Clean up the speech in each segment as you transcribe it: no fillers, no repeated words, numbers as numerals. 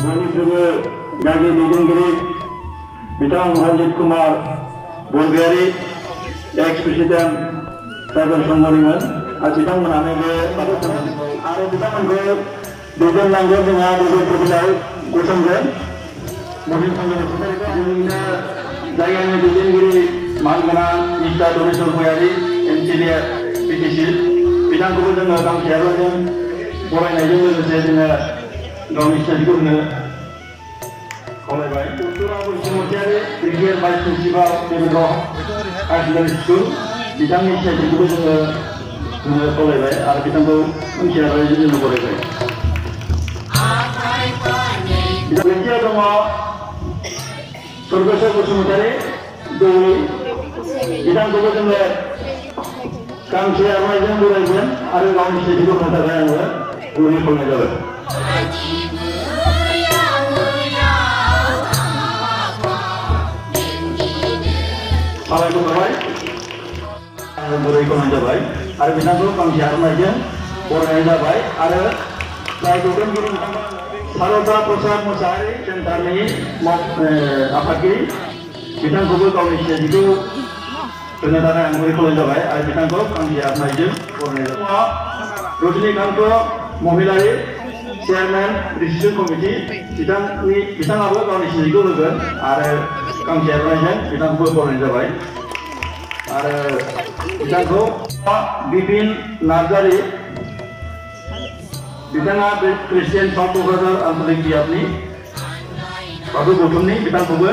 बयनिख्रुइबो गागि दैदेनगिरि बिथां रन्जित कुमार बरगयारी एक्स प्रेसिडेन्ट ट्राइबेल संघनिमोन आरो बिथांमोनानो बे आरो बिथांमोनखौ दैदेनलांगोन जोंहा गुबुन प्रफेसार गसंगोन महिन संघनि जोंनिनो जायगानि दैदेनगिरि मानगोनां मिस्टार धनेश्वर गयारी एमसिएलए बिटिसि बिथांखौबो जोङो गांसे आर'नाइजों बरायनायजों लोगोसे जोङो गावनि सिनायथिखौ होनो खावलायबाय डक्टर बसुमतारी ब्रिगेडियार भाइस प्रिन्सिपाल देबोरगाव हायार सेकेन्डारि स्कुल बिथांनि सिनायथिखौबो जोङो होनो खावलायबाय आरो बिथांखौ गांसे आर'नाइजों जोङो बरायबाय नैथियाव दङ स्वर्गेश्वर बसुमतारी दौरि बिथांखौबो जोङो गांसे आर'नाइजों बरायगोन आरो गावनि सिनायथिखौ होनो थाखाय आङो गुरै खावलायनाय जाबाय साबायखर थाबाय आङो गुरै खावलायनाय जाबाय आरो बिथांखौ गांसे आर'नाइजों बरायनाय जाबाय आरो जाय दैदेनगिरि बिथाङा सारदा प्रसाद मोसाहारि सेन्टारनि आफादगिरि बिथांखौबो गावनि सिनायथिखौ होनो थाखाय आं गुरै खावलायनाय जाबाय आरो बिथांखौ गांसे आर'नाइजों बरायनाय जाबाय रजनीकान्त महिलारि चेयारमेन डिसिजन कमिटि बिथाङाबो गावनि सिनायथिखौ होगोन आरो गांसे आर'नाइजों बिथांखौबो बरायनाय जाबाय आरो बिथांखौ बिपिन नार्जारी बिथाङा प्रेसिडेन्ट साउथ क'क्राझार आन्चलिक बियाबनि बाथौ गौथुमनि बिथांखौबो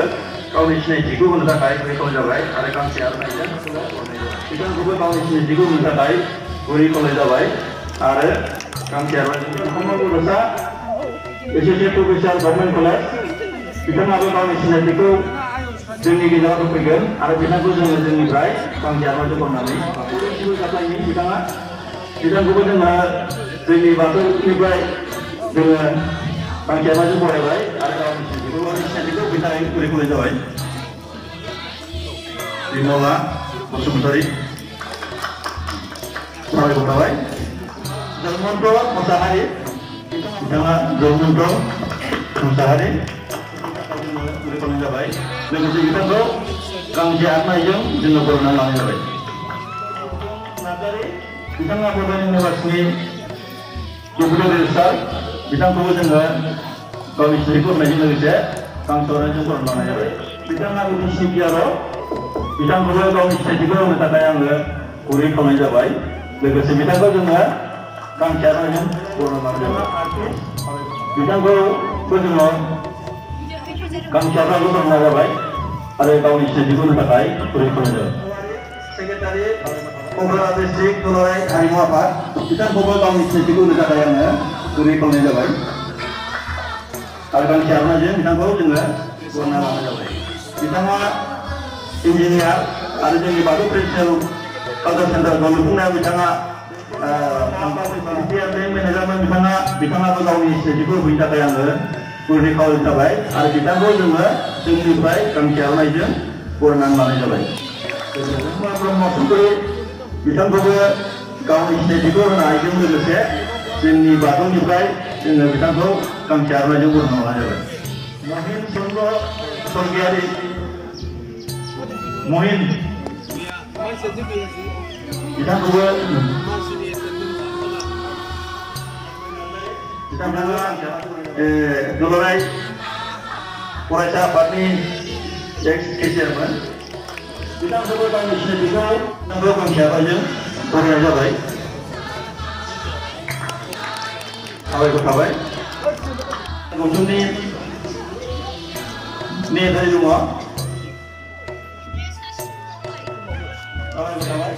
गावनि सिनायथिखौ होनो थाखाय गुरै खावलायनाय जाबाय आरो गांसे आर'नाइजों बिथांखौबो गावनि सिनायथिखौ होनो थाखाय गुरै खावलायनाय जाबाय आरो गांसे आर'नाइजों अखमा बड'सा एस'सियेट प्रफेसार गभर्नमेन्ट कलेज बिथाङाबो गावनि सिनायथिखौ जोंनि गेजेराव होफैगोन आरो बिथांखौ जोङो जोंनिफ्राय गांसे आर'नाइजों बरायनानै बिथांखौबो जोङो जोंनि बाथौनिफ्राय जोङो गांसे आर'नाइजों बरायबाय आरो गावनि सिनायथिखौ बिथाङा गुरै खावलायनाय जाबाय बिमला बसुमतारी साबायखर थाबाय जयमन्त मोसाहारि बिथाङा जयमन्त मोसाहारि गुरै खावलायनाय जाबाय लोगोसे बिथांखौ गांसे आर'नाइजों जोङो बरायनानै लानाय जाबाय नार्जारी बिथाङा बड'लेण्ड इउनिभार्सिटिनि डिप्युटि रेजिस्ट्रार बिथांखौबो जोङो गावनि सिनायथिखौ होनायजों लोगोसे गांसे आर'नाइजों बरायनानै लानाय जाबाय बिथाङा बिटिसि पिआरअ बिथांखौबो गावनि सिनायथिखौ होनो थाखाय आङो गुरै खावलायनाय जाबाय लोगोसे बिथांखौ जोङो गांसे आर'नाइजों बरायनानै लानाय जाबाय बिथांखौबो जोङो गांसे आर'नाइजों बरायनाय जाबाय आरो गावनि सिनायथिखौ होनो थाखाय गुरै खावलायनाय जाबाय सेक्रेटारि क'क्राझार डिस्ट्रिक्ट दुलाराय हारिमु आफाद बिथांखौबो गावनि सिनायथिखौ होनो थाखाय आङो गुरै खावलायनाय जाबाय आरो गांसे आर'नाइजों बिथांखौ जोङो बरायना लानाय जाबाय बिथाङा इन्जिनियार आरो जोंनि बाथौ प्रिन्सिपाल कालचार सेन्टारखौ लुफुंनायाव बिथाङा मेनेजारमोन बिथाङाबो गावनि सिनायथिखौ होनो थाखाय आङो गुरै खावलायनाय जाबाय आरो बिथांखौ जोङो जोंनिफ्राय गांसे आर'नाइजों बरायनानै लानाय जाबाय ब्रह्म सुन्दरी बिथांखौबो गावनि सिनायथिखौ होनायजों लोगोसे जोंनि बाथौनिफ्राय जोङो बिथांखौ गांसे आर'नाइजों बरायनानै लानाय जाबाय महिन चन्द्र स्वर्गयारी महिन बिथांखौबो बिथांमोना दुलाराय फरायसा आफादनि एक्स केसियारमोन बिथांखौबो गावनि सिनायथिखौ गांसे आर'नाइजों बरायनाय जाबाय साबायखर थाबाय गौथुमनि नेहाथारि दङ साबायखर थाबाय